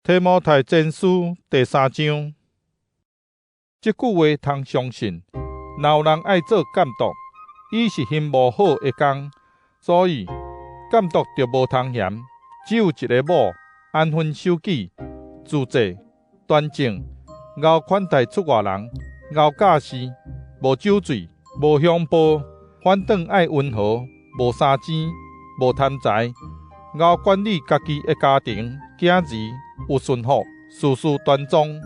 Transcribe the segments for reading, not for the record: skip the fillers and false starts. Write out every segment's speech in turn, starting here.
提摩太前書第三章，這句話通相信：若有人愛做監督，伊是欣慕好的工，所以監督著無通嫌，只有一个某，安分守己，自制，端正，𠢕款待出外人，𠢕教示，無酒醉，無凶暴，反轉愛溫和，無相爭，無貪財，𠢕管理家己的家庭、囝兒，有順服，事事端莊。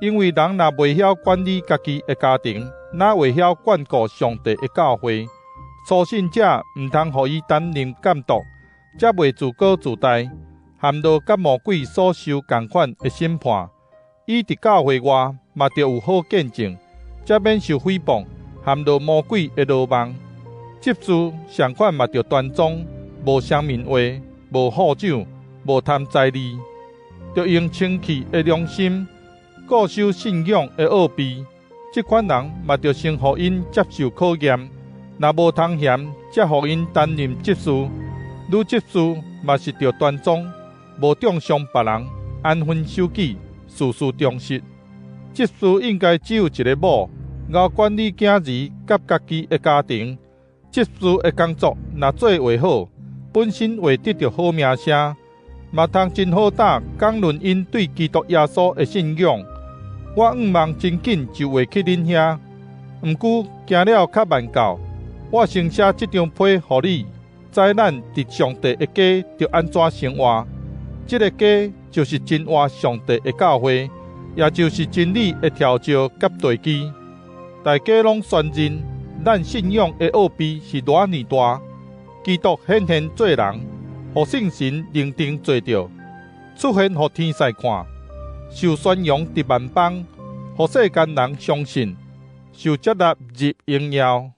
因為人若袂曉管理家己的家庭，哪會曉管顧上帝的教會？初信者毋通予伊擔任監督，才袂自高自大，陷落佮魔鬼所受仝款的審判。伊佇教會外嘛著有好見證，才免受誹謗，陷落魔鬼的羅網。執事上款嘛著端莊，無雙面話，無好酒，無貪財利，著用清氣的良心，固守信仰的奧秘。這款人嘛著先予𪜶接受考驗，若無通嫌，才予𪜶擔任執事。女執事嘛是著端莊，無中傷別人，安分守己，事事忠實。執事應該只有一个某，𠢕管理囝兒佮家己的家庭。執事的工作若做會好，本身會得著好名聲，嘛通真好膽講論𪜶對基督耶穌的信仰。我向望真緊就會去恁遐，毋過行了較慢到。我先寫這張批予你，知咱佇上帝的家著按怎生活。這个家就是真活上帝的教會，也就是真理的柱石佮地基。大家攏宣認，咱信仰的奧秘是偌爾大。基督顯現做人，予聖神認定做著，出現予天使看，受宣揚佇萬邦，予世間人相信，受接納入榮耀。